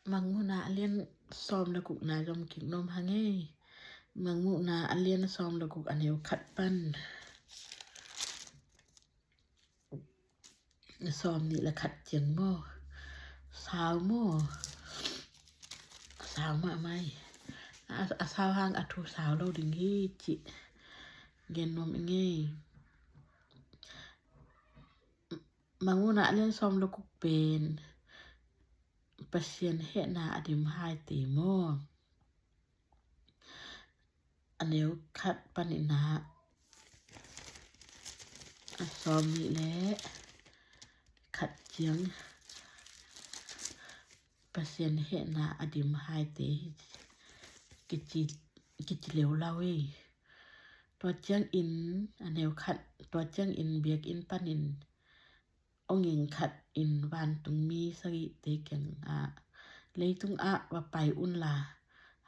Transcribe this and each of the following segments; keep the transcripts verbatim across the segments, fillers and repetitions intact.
Mangmuhna a lian sawm le gukna zom kik nuam hang ei. Mangmuhna a lian sawm le guk a neu khat pan sawm nih le khat ciang maw? Sau maw? Sau mahmah ei. A, a sau hang a thu sau lo ding hi cih gen nuam ing ei. Mangmuhna a lian sawm le guk pen Pasian hehna a dim haite maw? A neu khat panin ah a sawm nih le khat ciang Pasian hehna a dim haite hi kici, kici leuleu ei. Tua ciangin a neu khat, tua ciangin biakinn panin awnging khat in vantungmi sagihte kiangah, leitungah va pai unla,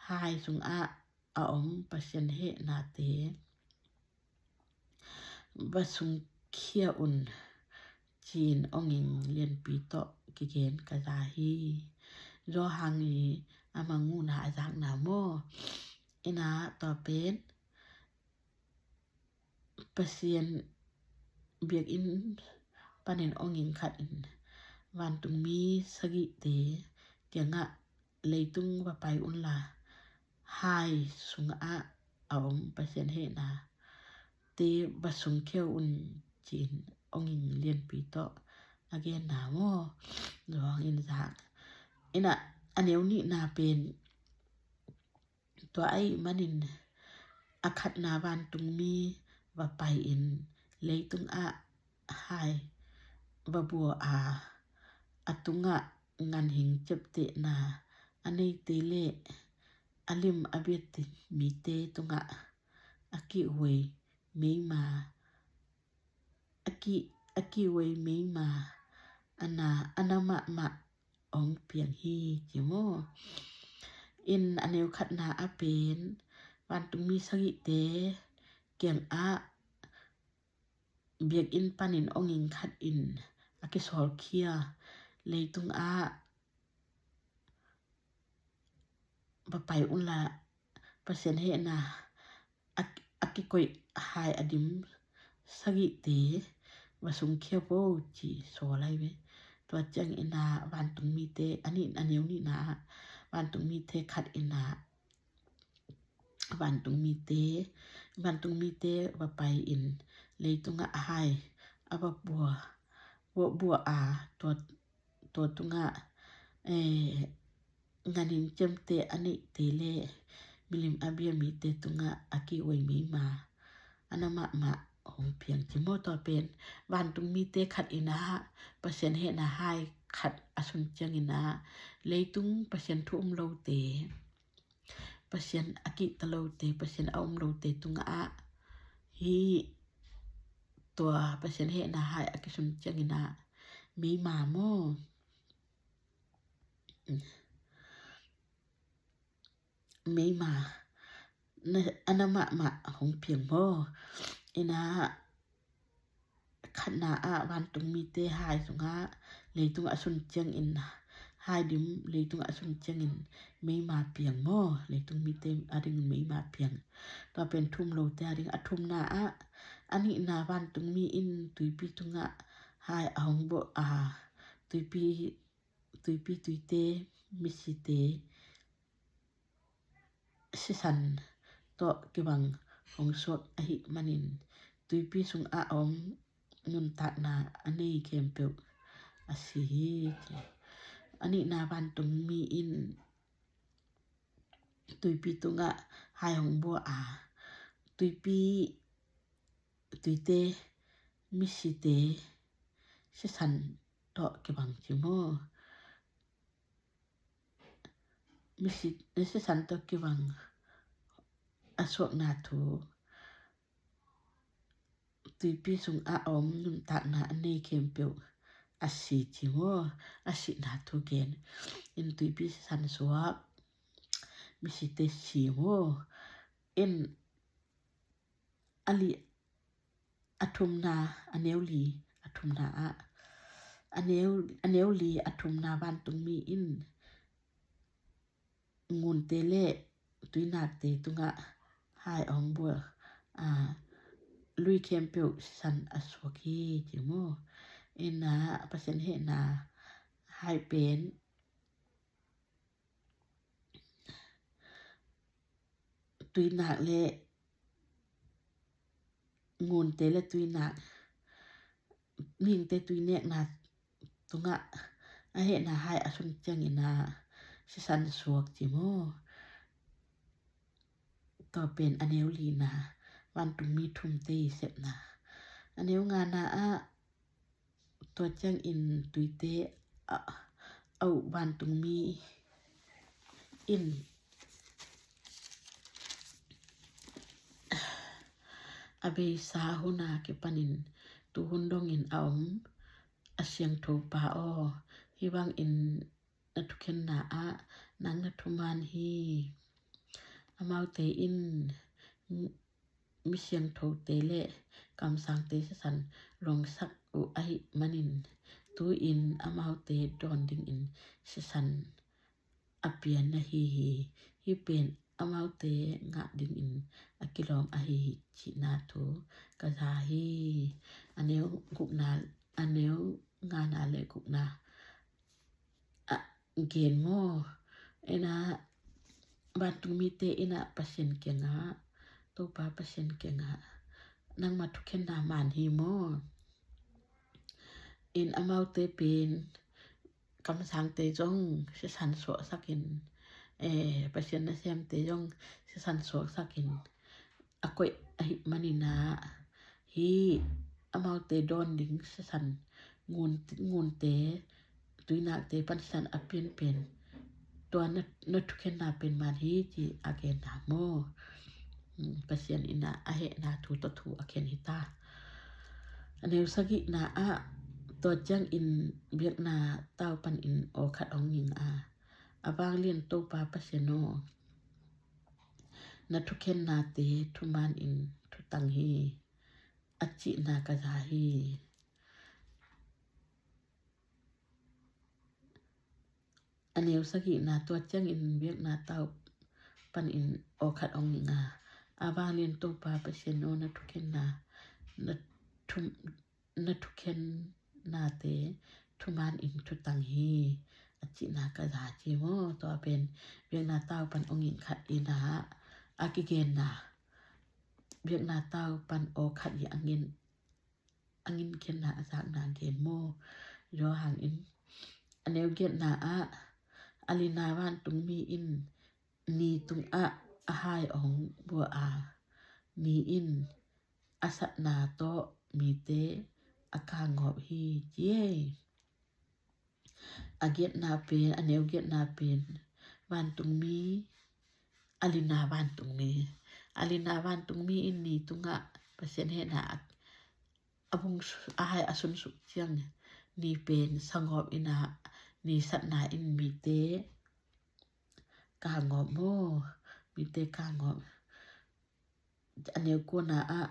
hai sungah a om Pasian hehnate va sungkhia un, ci-in awnging lianpi tawh kigen ka za hi. Johan i a Mangmuhna a zakna maw? Ina tua pen Pasian biakinn panin awnging khat in vantungmi sagihte kiangah leitung va pai unla, hai sungah a om Pasian hehnate va sungkhia un, ci-in awnging lianpi tawh a genna maw? Johan in zak. Ina a neu nihna pen tua ahih manin a khatna vantungmi va pai-in leitungah hai va bua a, a tungah ganhing ciaptehna a neite le a lim a biate mite tungah a kihhuai meima a ki, a kihhuai meima a na, a na mahmah hong piang hi, ci maw? In a neu khatna a pen vantungmi sagihte kiangah biakinn panin awnging khat in a kisawlkhia, leitungah va pai unla, Pasian hehna a, a kikoih hai a dim sagihte va sungkhia vo, ci sawl lai ve. Tua ciangin ah vantungmite, a nih, a neu nihna ah vantungmite khat in ah vantungmite, vantungmite va pai-in leitungah a hai a va bua, bua, bua a, tua, tua tungah, eh, ganhing ciapteh a neite le milim a bia mite tungah a kihhuai meima a na mahmah hong piang, ci maw? Tua pen vantungmite khat in ah Pasian hehna hai khat a sun ciangin ah leitung Pasian thu um lote, Pasian a kihta lote, Pasian a um lote tungah hih tua Pasian hehna hai a kisun ciangin ah meima maw? Meima na, a na mahmah hong piang maw? Ina khatna ah vantungmite hai sungah leitung a sun ciangin, hai dim leitung a sun ciangin meima piang maw? Leitungmite a dingin meima piang. Tua pen thu um lote a ding. A thumna ah a nihna vantungmi in tuipi tungah hai a hong buah a, tuipi, tuipi tuite, misite sisan tawh kibang hong suak ahih manin tuipi sungah a om nuntakna a nei khempeuh a si hi, ci. A nihna vantungmi in tuipi tungah hai hong buah a, tuipi tuite, misite sisan tawh kibang, ci maw? Misi, sisan tawh kibang a suakna thu, tuipi sungah a om nuntakna a nei khempeuh a si, ci maw? A sihna thu gen. In tuipi sisan suak, misite si maw? In a li, a thumna, a neu li, a thumna ah, a neu, a neu li, a thumna vantungmi in ngunte le tuinakte tungah hai a hong bua, a, lui khempeuh sisan a suak hi ci maw. Ina Pasian hehna hai pen tuinak le ngunte le tuinak, mihingte tuinekna tungah a hehna hai a sun ciangin a sisan suak ci maw. Tua pen a neu lina, vantungmi thumte i sepna. A neu ngana ah tua ciangin tuite a, a uh vantungmi in a beisa huna kipanin tuhun dongin a om a siangtho pa aw, hih bangin na thukhenna ah nang na thuman hi. Amaute in mi siangthote le kamsangte sisan longsak uh ahih manin tu-in amaute dawn dingin sisan a pian ahi hi. Hih pen amaute ngah dingin a kilawm ahi hi cihna thu ka za hi. A neu gukna, a neu ngana le gukna a gen maw. Ina vantungmite ina Pasian kiangah, Topa Pasian kiangah nangma thukhenna man hi maw. In amaute pen kamsangte zong sisan suaksakin, eh, Pasian nasemte zong sisan suaksakin a koih ahih manina hi. Amaute dawn ding sisan ngun, ngunte tuinakte pan sisan a pianpen tua na, na thukhenna pen man hi ci a genna maw. Pasian ina a hehna thu tawh thu a khen hita. A neu sagihna ah tua ciangin biakna tau panin aw khat hong ging a, a vanglian Topa Pasian aw, na thukhennate thuman in thutang hi a cihna ka za hi. A neu sagihna tua ciangin biakna tau panin aw khat hong ging a, a vanglian Topa Pasian aw, na thukhenna, na thum, na thukhennate thuman in thutang hi a cihna ka za ci maw. Tua pen biakna tau pan hong ging khat ina a kigenna, biakna tau pan aw khat i a ngin a ngin khenna a zakna gen maw. Johan in a neu giatna ah a lina vantungmi in ni tungah a hai a hong bua a, ni in a satna tawh mite a kangawp hi ci e. A giatna pen, a neu giatna pen vantungmi, a lina vantungmi, a lina vantungmi in ni tungah Pasian hehna a, a bung su-, a hai a sunsuk ciang ni pen sangawp ina, ni satna in mite kangawp maw, mite kangawp. A neu kuana ah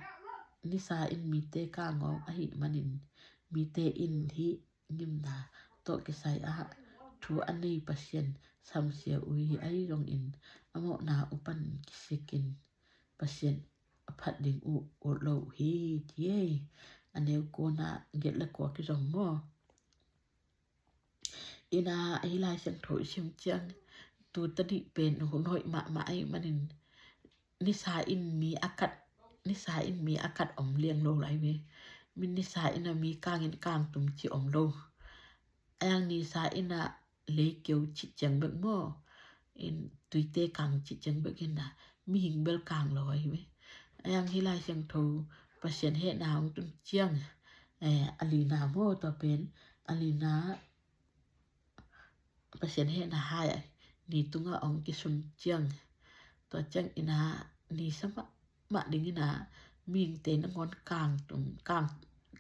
nisa in mite kangawp ahih manin mite in hih ngimna tawh kisai ah thu a nei Pasian samsia uh hi. Ahi zongin a mawhna uh pan kisikin Pasian a phat ding uh ut lo uh hi ci e. A neu kuana giat le kua kizom maw. Ina hih Lai Siangtho i sim ciang tu tadih pen hun hoih mahmah ahih manin nisa in mi a kat, nisa in mi a kat om liang lo lai ve. Mi nisa in a mi kangin kangtum ci om lo. A yang nisa in a leikeu ci ciang bek maw, in tuite kang ci ciang bek in a mihing bel kang lo ahi ve. A yang hih Lai Siangtho Pasian hehna hong tun ciang, eh, a lina maw, tua pen a lina Pasian hehna hai ni tungah hong kisun ciang, tua ciang ina ni sa mahmah ding ina mihingte nangawn kangtum, kang,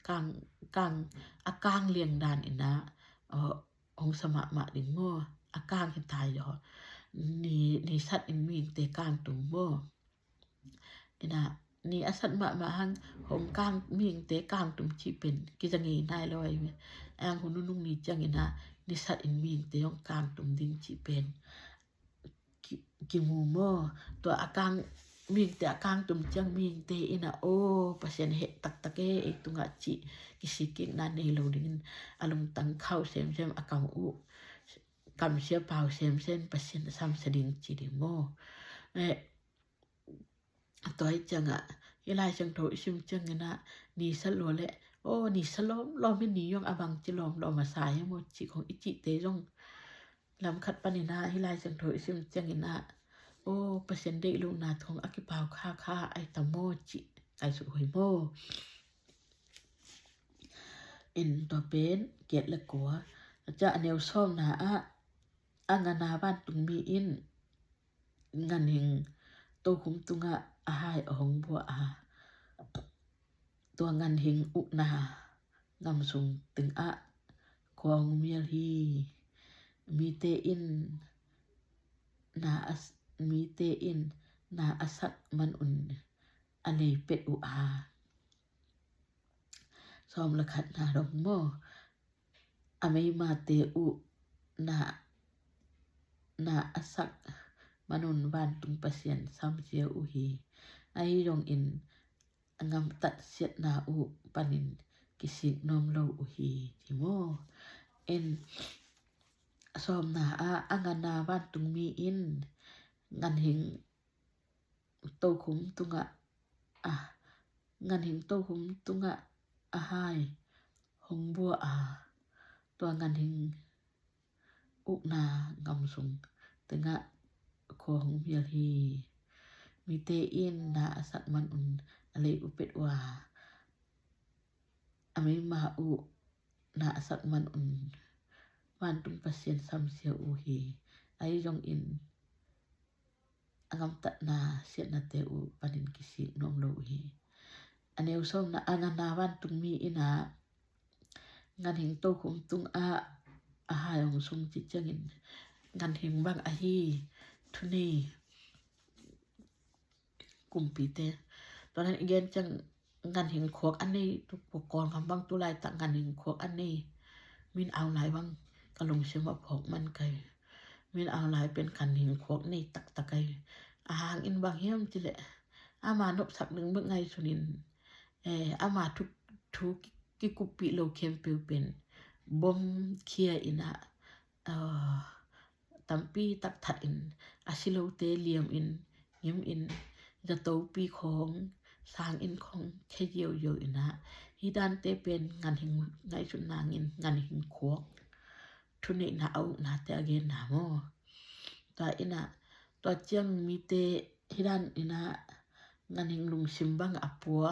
kang, kang, a kang liang dan ina, oh, hong sa mahmah ding maw. A kang hi tai zaw. Ni, ni sat in mihingte kangtum maw. Ina ni a sat mahmah hang hong kang, mihingte kangtum cih pen kiza ngei nai lo ahi ve. A yang hun nunung ni ciang ina ni sat in mihingte hong kangtum ding cih pen ki, kimu maw. Tua a kang, mihingte a kangtum ciang mihingte in ah, aw, Pasian heh taktak e, ei tungah cih kisikkikna nei lo dingin a lungtang khauh semsem, a kam uh, kamsia pau semsem Pasian a samsia ding ci ding maw. Eh, tua hi ciangah, hih Lai Siangtho i sim ciangin ah, ni sa lua leh, aw, ni sa lawmlawm hi, ni zong a bangci lawmlawm a sa hi maw cih khong i cihte zong lam khat panin ah, hih Lai Siangtho i sim ciangin ah, aw, Pasian deih lohna thu khong a kipau khakha ai tam maw cih ngaihsut huai maw. In tua pen giat le kua, a ciah a neu sawmna ah, a ngana vantungmi in ganhing tokhum tungah a hai a hong bua a, tua ganhing ukna gam sung tengah khua hong mial hi. Mite in na a s-, mite in na a sak manun a lei pet uh a. Sawm le khatna dong maw. A meimate uh na, na a sak manun vantung Pasian samsia uh hi. Ahi zongin a gamtat siatna uh panin kisik nuam lo uh hi, ci maw. En, sawmna ah, a ngana vantungmi in ganhing tokhum tungah, a, ganhing tokhum tungah a hai hong bua a, tua ganhing ukna gam sung tengah khua hong mial hi. Mite in na a sak manun a lei uh pet uh a, a meima uh na a sak manun vantung Pasian samsia uh hi. Ahi zongin a gamtatna siatnate uh panin kisik nuam lo uh hi. A neu sawmna, a ngana vantungmi in ah ganhing tokhum tungah a hai hong sung ci ciangin ganhing bang ahi thunei kumpite. Tua nan i gen ciang ganhing khuak a nei, tu pua Kawlgam bang tu laitak ganhing khuak a nei. Min Aung Hlaing bang ka lungsim a phawk man kei. Min Aung Hlaing pen ganhing khuak nei taktak ei. A hang in bang hiam cih leh, ama nopsak ding bek ngaihsun in, eh, ama thu, thu ki, kikuppih lo khempeuh pen bom khia in ah, ah, tampi tak that in, a si lote liam in, ngim in, zatopi khawng, sang inn khawng khia ziauziau in ah, hih dante pen ganhing ngaihsutna in ganhing khuak thuneihna a uknate a genna maw. Tua in ah, tua ciang mite hih dan in ah ganhing lungsim bang a pua,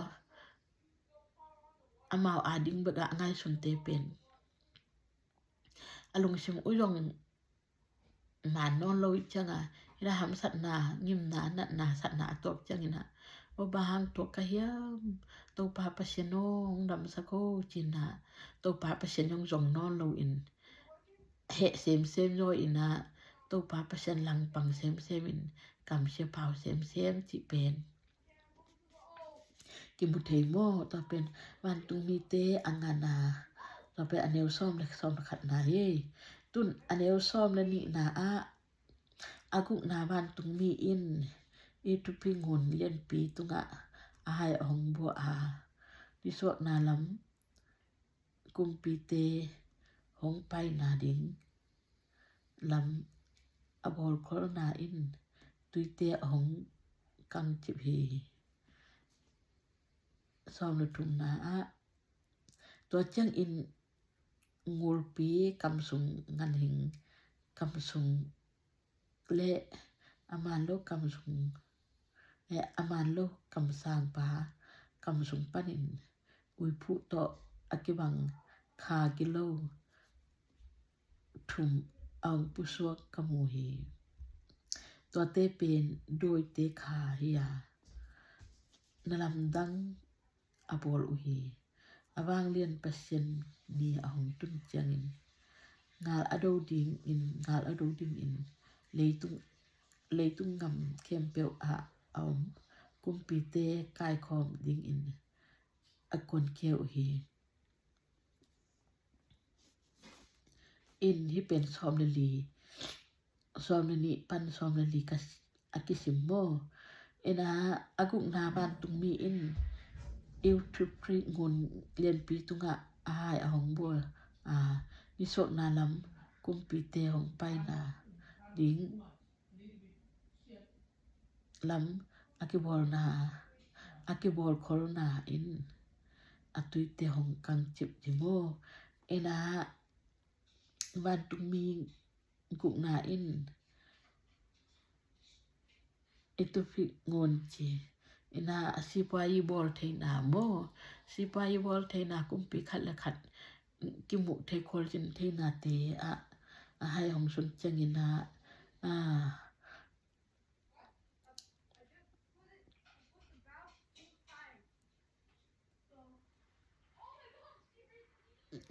amau ading bek a ngaihsunte pen a lungsim uh zong man nawn lo ih ciang a, hih na hamsatna, ngimna, natna, satna a tuak ciangin ah, aw, bang hang tuak ka hiam, Topa Pasian aw, hong damsak aw, ci-in ah, Topa Pasian zong zong nawn lo in, heh semsem zaw in ah, Topa Pasian langpang semsem in, kamsia pau semsem cih pen kimu thei maw. Tua pen vantung mite a ngana, tua pen a neu sawm le, sawm le khatna hi. Tun a neu sawm le nihna ah, a gukna vantung mi in i thupi ngun lianpi tungah a hai a hong bua a, nisuakna lam kumpite hong paina ding lam a bawlkholhna in tuite a hong kangcip hi. Sawm le thumna ah, tua ciangin ngulpi kamsung ganhing kamsung le a man lo kamsung, eh, a man lo kamsangpa kamsung panin uiphuh tawh a kibang kha kilo thum a hong pusuak ka mu hi. Tuate pen dawite kha hi a, na lamdang a bawl uh hi. A vanglian Pasian ni a hong tun ciangin ngal a do dingin, ngal a do dingin leitung, leitung gam khempeuh ah a om kumpite kaikhawm dingin a kuankhia uh hi. In hih pen sawm le li, sawm le nih pan sawm le li ka, a kisim maw. Ina a gukna vantungmi in Euphrates ngun lianpi tungah a hai a hong bual a, nisuahna lam kumpite hong paina ding lam a kibawlna, a kibawlkholna in a tuite hong kangcip ci maw. Ina vantungmi gukna in Euphrates ngun ci. Ina a sipuai bawl theina maw, sipuai bawl theina kumpi khat le khat kimuh thei khual cin theinate ah a hai hong sun ciangin ah,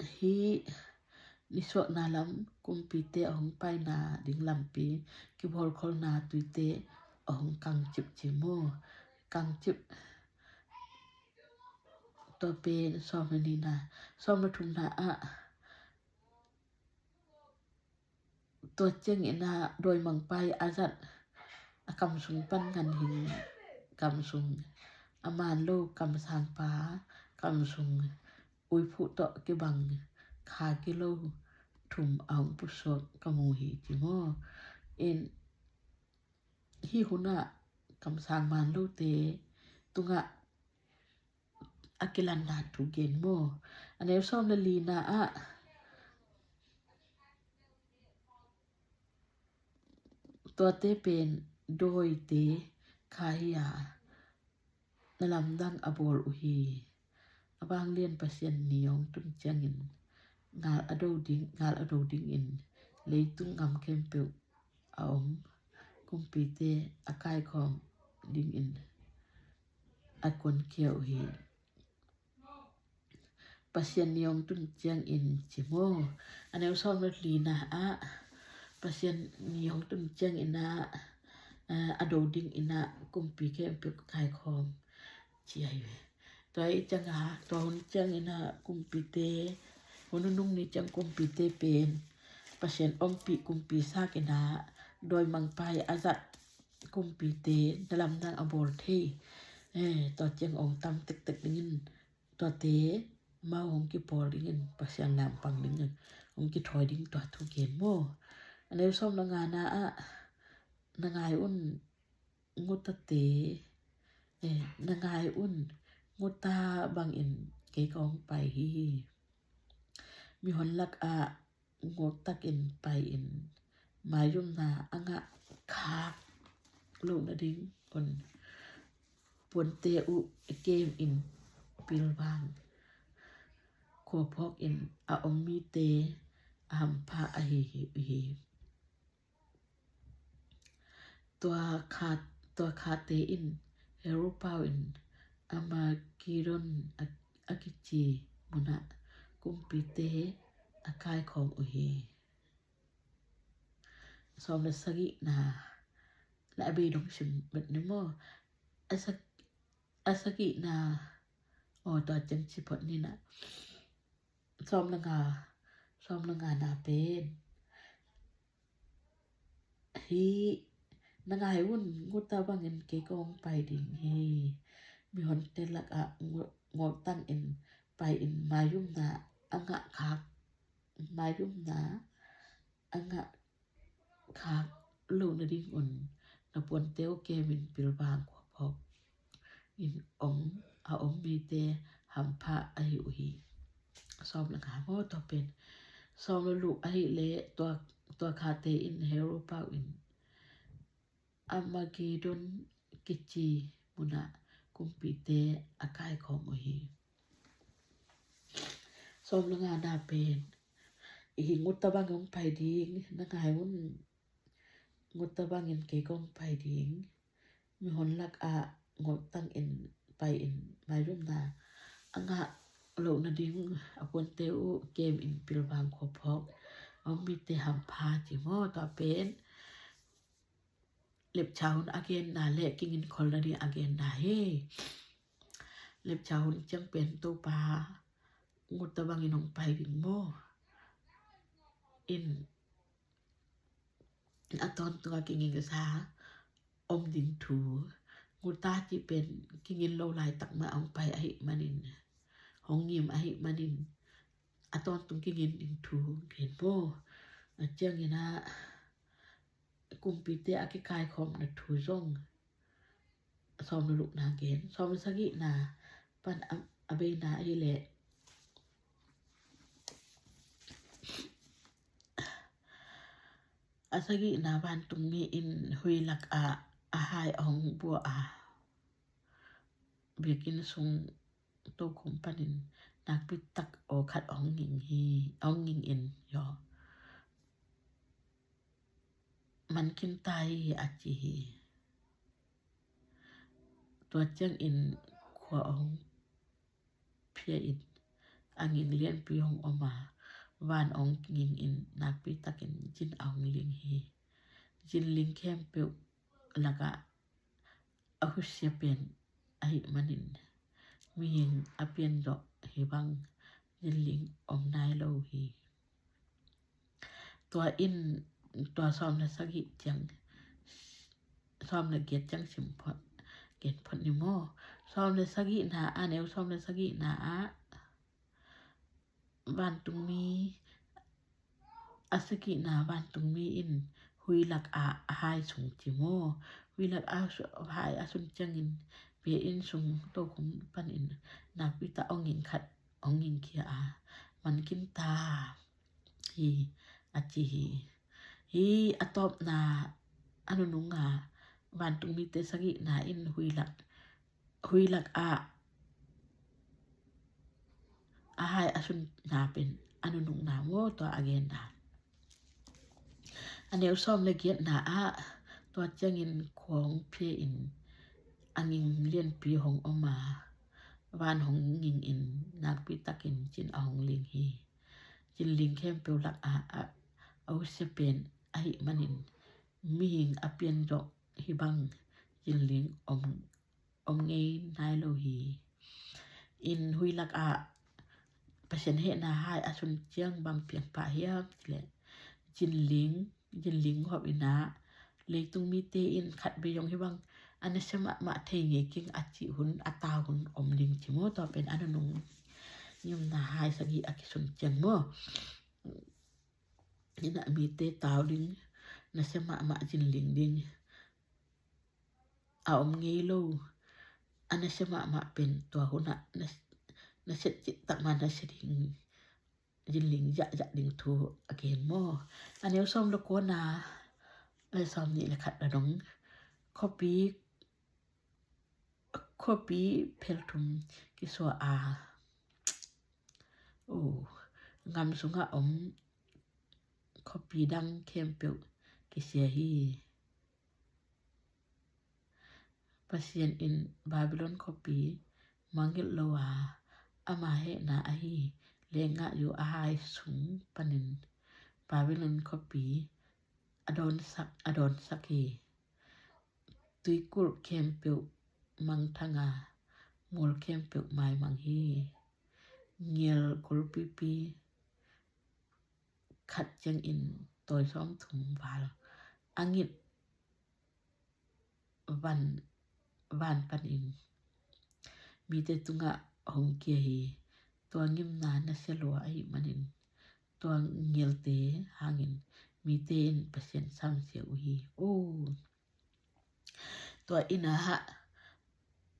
a hih nisuahna lam kumpite a hong paina ding lampi kibawlkholna tuite a hong kangcip ci maw. Kangcip, tua pen sawm le nihna. Sawm le thumna ah tua ciangin ah dawimangpa i a zat a kamsung pan ganhing kamsung, a man lo kamsangpa kamsung uiphuh tawh kibang kha kilo thum a hong pusuak ka mu hi ci maw. In hih hunah kamsang man lote tungah a kilanna thu gen maw. A neu sawm le lina ah tuate pen dawite kha hi a, na lamdang a bawl uh hi. A vanglian Pasian ni hong tun ciangin ngal a do ding, ngal a do dingin leitung gam khempeuh a om kumpite a kaikhawm dingin a kuankhia uh hi. Pasian ni hong tun ciangin ci maw. A neu sawm le lina ah Pasian ni hong tun ciangin ah, a do dingin ah kumpi khempeuh kaikhawm ci ahi ve. Tua i cianga tua hun ciangin ah kumpite, hun nunung ni ciang kumpite pen Pasian ompih kumpi sakin ah dawimangpa i a zat kumpite na lamdang a bawl thei. Eh, tua ciang ong tam tektek dingin tuate mau hong kipawl dingin Pasian nampang dingin hong kithawi ding tua thu gen maw. A neu sawm le ngana ah na ngai un ngutate, eh, na ngai un nguta bangin kei kong pai hi. Mihon lakah ngawktakin pai-in maizumna a ngah khak loh nadingun puante uh kemin pilvang khuaphawkin a om mite a hampha ahi hi. Tua kha, tua khate in Hebru pau in Armagedon a, a kici munah kumpite a kaikhawm uh hi. Sawm le sagihna la a bei dong sim bet ni maw. A sag, a sagihna aw tua ciang ci phot ni na. Sawm le nga, sawm le ngana pen hi. Na ngai un, nguta bangin kei kong pai ding hi. Mihonte lakah ngawk, ngawktangin pai-in maizumna a ngah khak, maizumna a ngah khak loh nadingun na puante uh kemin pilvang khuaphawk in ong a om mite hampha ahi uh hi. Sawm le nga maw tua pen. Sawm le luk ahih leh tua, tua khate in Hebru pau in Armagedon kici munah kumpite a kaikhawm uh hi. Sawm le ngana pen hi. Nguta bangin pai ding, na ngai un, nguta bangin kei kong pai ding. Mihon lakah ngawktangin pai-in maizumna a ngah loh nading a puante uh kemin pilvang khuaphawk a om mite hampha ci maw. Tua pen lepcha hun a genna le kingin kholna ding a genna hi. Lepcha hun ciang pen Topa nguta bangin hong pai ding maw. In a tawntunga kingingsa om ding thu. Nguta cih pen kingin lo laitak mah hong pai ahih manin, hong ngim ahih manin, a tawntung kingin ding thu gen maw. A ciangin ah kumpite a kikaikhawmna thu zong sawm le lukna gen, sawm le sagihna pan a, a beina ahih leh a sagihna vantungmi in huih lakah a hai a hong bua a, biakinn sung tokhom panin nakpi tak aw khat a hong nging hi, a hong nging in, yaw, man khin ta hi a ci hi. Tua ciangin khua a hong phia in a nging lianpi hong om a, van a hong nging in nakpi takin zin a hong ling hi. Zin ling khempeuh lakah a husia pen ahih manin mihing a pian zawh hi bang zin ling om nai lo hi. Tua in tua sawm le sagih ciang, sawm le giat ciang sim phot, gen phot ni maw. Sawm le sagihna, a neu sawm le sagihna ah vantungmi, a sagihna vantungmi in huih lakah a hai sung ci maw. Huih lakah a su-, a hai a sun ciangin biakinn sung tokhom panin nakpi tak a hong nging khat hong ngingkhia a, man khin ta hi a ci hi. Hi a tawpna a nununga vantungmite sagihna in huih lak, huih lakah a hai a sunna pen a nununga maw, tua a genna. A neu sawm le giatna ah tua ciangin khua hong phia in a nging lianpi hong om a, van hong nging in nakpi takin zin a hong ling hi. Zin ling khempeuh lakah a, a husia pen ahih manin mihing a pian zawh hi bang zin ling om, om ngei nai lo hi. In huih lakah Pasian hehna hai a sun ciang bang piang pah hiam cih leh zin ling, zin ling gawp in ah leitung mite in khat vei zong hi bang a nasia mahmah thei ngei keng a cih hun, a tau hun om ding ci maw. Tua pen a nunung ngimna hai sagih a kisun ciang maw. In ah mite tau ding, nasia mahmah zin ling ding a om ngei lo. A nasia mahmah pen tua hun ah na, nasia cih tak mah nasia ding, zin ling zahzah ding thu a gen maw. A neu sawm le kuana le sawm nih le khat a dong khuapi, khuapi phel thum kisuah a, oh, gam sungah om khuapi dang khempeuh kisia hi. Pasian in Babylon khuapi mangngilh lo a, ama hehna ahi leenggahzu a hai sung panin Babylon khuapi a dawnsak, a dawnsak hi. Tuikulh khempeuh mangthang a, mual khempeuh maimang hi. Ngial kulpipi khat ciangin tawi sawmthum val a ngit van, van panin mite tungah hong kia hi. Tua ngimna nasia lua ahih manin tua ngialte hangin mite in Pasian samsia uh hi. Oh. Tua in ah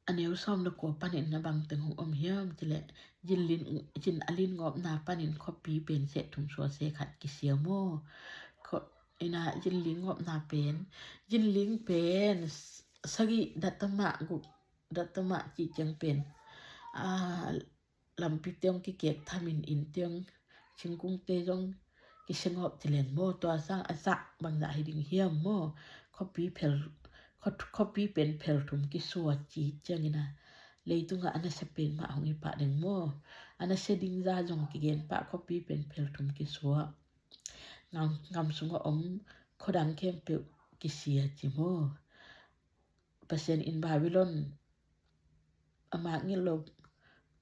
a neu sawm le kua panin na bang teng hong om hiam cih leh zin lin, zin a lin gawpna panin khuapi pen seh thum sua seh khat kisia maw. Khua-, in ah zin ling gawpna pen, zin ling pen s-, sagih dattamah guk dattamah cih ciang pen, ah, lampi tiang kikek thamin inn tiang singkungte zong kisia ngawp ci len maw. Tua sang a zah bangzah hi ding hiam maw. Khuapi phel, khua-, khuapi pen phel thum kisuah ci ciangin ah leitungah a nasia pen mah hong hi pah ding maw. A nasia ding zah zong kigen pah, khuapi pen phel thum kisuah. Gam, gam sungah om khuadang khempeuh kisia ci maw. Pasian in Babylon a mangngilh lo,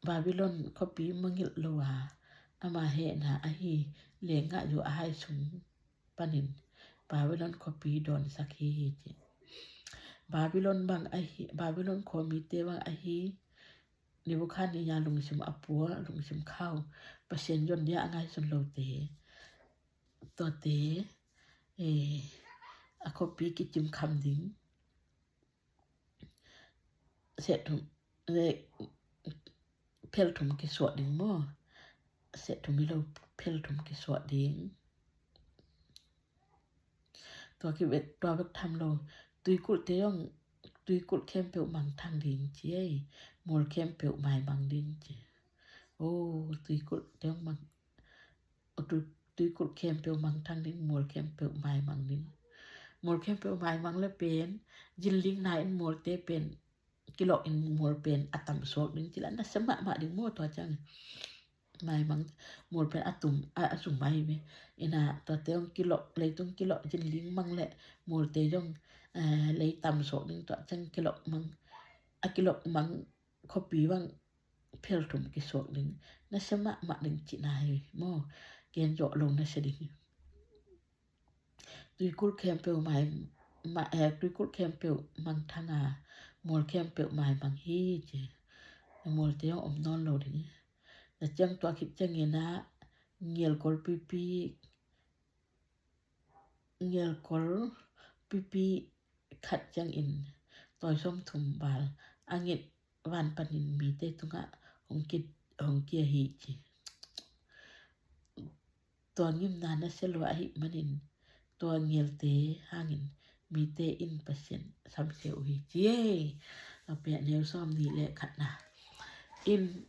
Babylon khuapi mangngilh lo a, ama hehna ahi leenggahzu a hai sung panin Babylon khuapi dawnsak hi ci. Babylon bang ahi, Babylon khuamite bang ahi, Nebuchadnezzar lungsim a pua, lungsim khau, Pasian zon dia a ngaihsun lote, tuate, eh, a khuapi kicim kham ding. Seh thum, eh, phel thum kisuah ding maw? Seh thum hi lo, phel thum kisuah ding. Tua kibek, tua bek tham lo. Tuikulhte zong, tuikulh khempeuh mangthang ding ci ei. Mual khempeuh maimang ding ci. Oh, tuikulhte zong mang, oh, tui, tuikulh khempeuh mangthang ding, mual khempeuh maimang ding. Mual khempeuh maimang le pen, zinling na in mualte pen kilawh in mual pen a tamsuak ding ci la, nasia mahmah ding maw tua ciang. Maimang, mual pen a tum, a, a zum mai ve. Ina, tuate hong kilawh, leitung kilawh, zinling mang le mualte zong, eh, lei tamsuak ding tua ciang kilawh mang, a kilawh mang khuapi bang phel thum kisuak ding. Nasia mahmah ding cihna hi maw? Gen zawh lo nasia ding hi. Tuikulh khempeuh mai, ma, eh, tuikulh khempeuh mangthang a, mual khempeuh maimang hi ci. Mualte hong om nawn lo ding. Na ciang tua khit ciangin ah, ngial kol pipi, ngial kol pipi khat ciangin, tawi sawmthum val a nget van panin mite tungah hong ki, hong kia hi ci. Tua ngimna nasia lua ahih manin, tua ngialte hangin mite in Pasian samsia uh hi ci ei. A pia neu sawm nih le khatna. In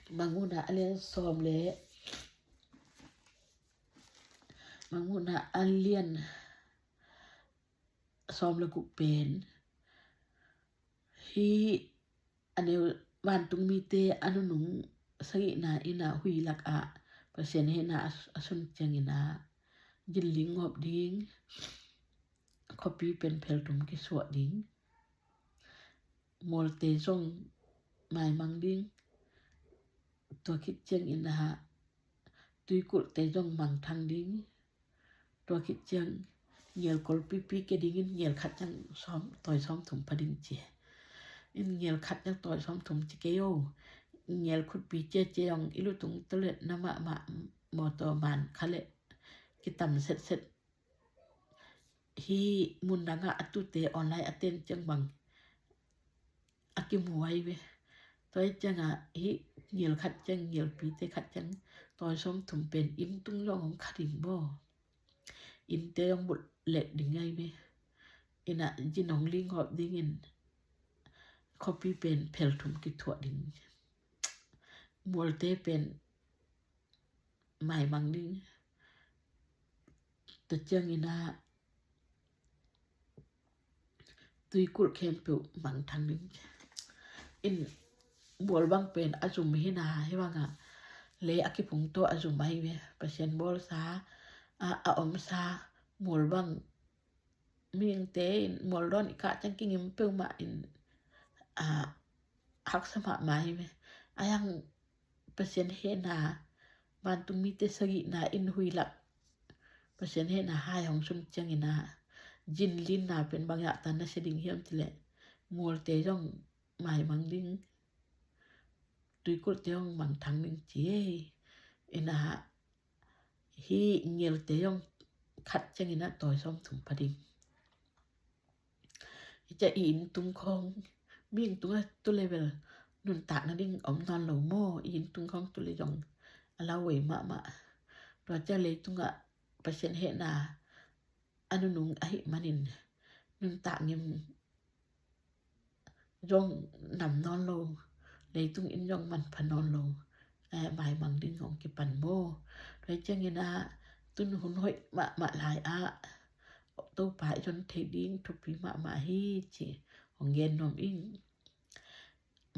Mangmuhna a lian sawm le, Mangmuhna a lian sawm le guk pen, hih a neu vantung mite a nunung sagihna in ah hui lakah Pasian hehna a, a sun ciangin ah, zinling ngawp ding, khuapi pen phel thum kisuah ding, mualte zong maimang ding, tua khit ciangin ah tuikulhte zong mangthang ding, tua khit ciang ngial kol pipi kia dingin ngial khat ciang sawm, tawi sawmthum pha ding ci. In ngial khat ciang tawi sawmthum ci kei o. Ngial khutpi ciacia zong i lutung tawh le na mahmah mawtaw man kha le kitam setset. Hih mun dangah a tute online a ten ciang bang a kimu ai ve. Tua hi ciangah hih ngial khat ciang, ngialpite khat ciang tawi sawmthum pen inn tung zong hong kha ding maw? Innte zong bulh leh ding ai ve. Ina zin hong ling ngawp dingin khuapi pen phel thum kithuah ding. Mualte pen maimang ding. Tua ciangin ah tuikulh khempeuh mangthang ding. In mual bang pen a zum hi na, hih bangah lei a kipung tawh a zum ahi ve. Pasian bawlsa a, a omsa mual bang mihingte in mual dawn i kah ciang kingim peuhmah in, a, haksa mahmah hi ve. A yang Pasian hehna, vantung mite sagihna in hui lak Pasian hehna hai hong sun ciangin ah, zinlinna pen bang zahta nasia ding hiam cih leh, mualte zong maimang ding, tuikulhte zong mangthang ding ci ei. Ina hih ngialte zong khat ciangin ah tawi sawmthum pha ding. Hi ciah i inn tung khawng, mihing tungah tu le bel nuntak nading om nawn lo maw? I inn tung khawng tu le zong a lauhuai mahmah. Tua ciah leitungah Pasian hehna a nunung ahih manin nuntak ngim zong nam nawn lo, leitung in zong manpha nawn lo, eh, maimang ding hong kipan maw? Tua ciangin ah tun hun hoih mahmah lai ah Topa i zon theih ding thupi mahmah hi ci hong gen nuam ing.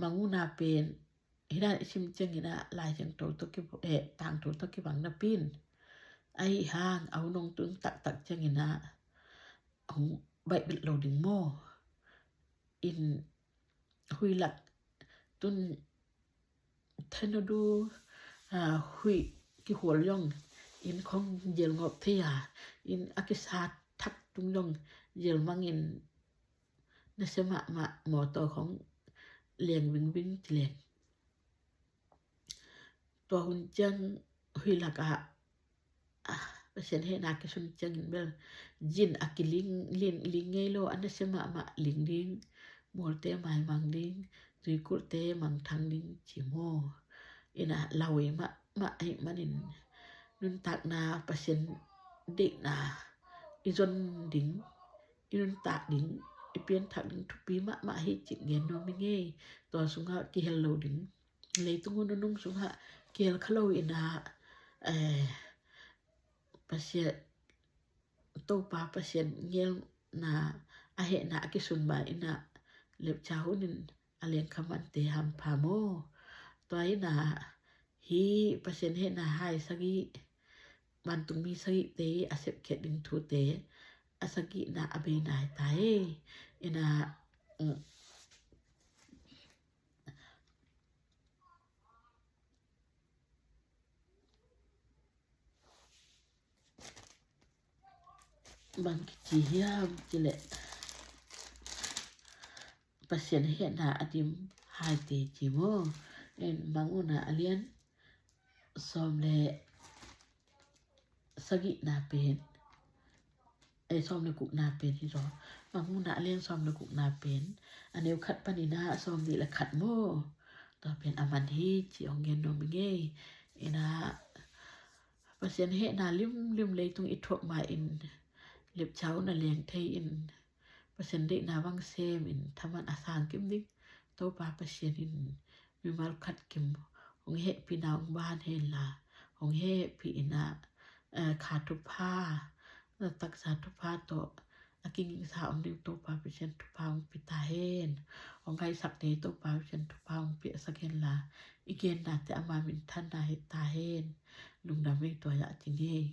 Mangmuhna pen hi dan i sim ciangin ah Lai Siangtho tawh ki, eh, tangthu tawh kibang napi in, ahi hang a hun hong tung taktak ciangin ah hong baih bet lo ding maw? In hui lak tun thenodu, a, huih kihual zong inn khong zial ngawp thei a, inn a kisa thak tung zong zial mangin nasia mahmah, mawtaw khong leng vingving ci leng. Tua hun ciang huih lakah, ah, Pasian hehna kisun ciangin bel zin a kiling, ling, ling ngei lo, a nasia mahmah ling ding, mualte maimang ding, tuikulhte mangthang ding ci maw. Ina lawi mahmah ahih manin nuntakna, Pasian deihna i zon ding, i nuntak ding, i pianthak ding thupi mahmah hi cih gen nuam hi ngei. Tua sungah kihel lo ding, leitung hun nunung sungah kihel kha lo ina, eh, Pasian, Topa Pasian ngelna, a hehna a kisun ma ina lepcha hunin a leng kha mante hampha maw. Tua ina hi Pasian hehna hai sagih, vantungmi sagihte a sepkhiat ding thute a sagihna a beina hi ta hi. Ina, mm, bang kici hiam cileh Pasian hehna a dim haite ci maw. En, Mangmuhna a lian sawm le sagihna pen, eh, sawm le gukna pen hi zaw. Mangmuhna a lian sawm le gukna pen a neu khat panin a sawm nih le khat maw. Tua pen a man hi ci hong gen nuam hi ngei. Ina Pasian hehna limlim leitung i thuak ma in lepcha hun a leng thei in Pasian deihna bang sem in thaman a sang kim ding Topa Pasian in mimal khat kim hong hehpihna hong ban hen la, hong hehpih ina, eh, kha thupha, na taksa thupha tawh a kingingsa om ding Topa Pasian thupha hong pia ta hen. Hong ngaihsakte Topa Pasian thupha hong piasak hen la, i gennate ama minthanna hi ta hen. Lungdam ei, tua zah ci ni ei.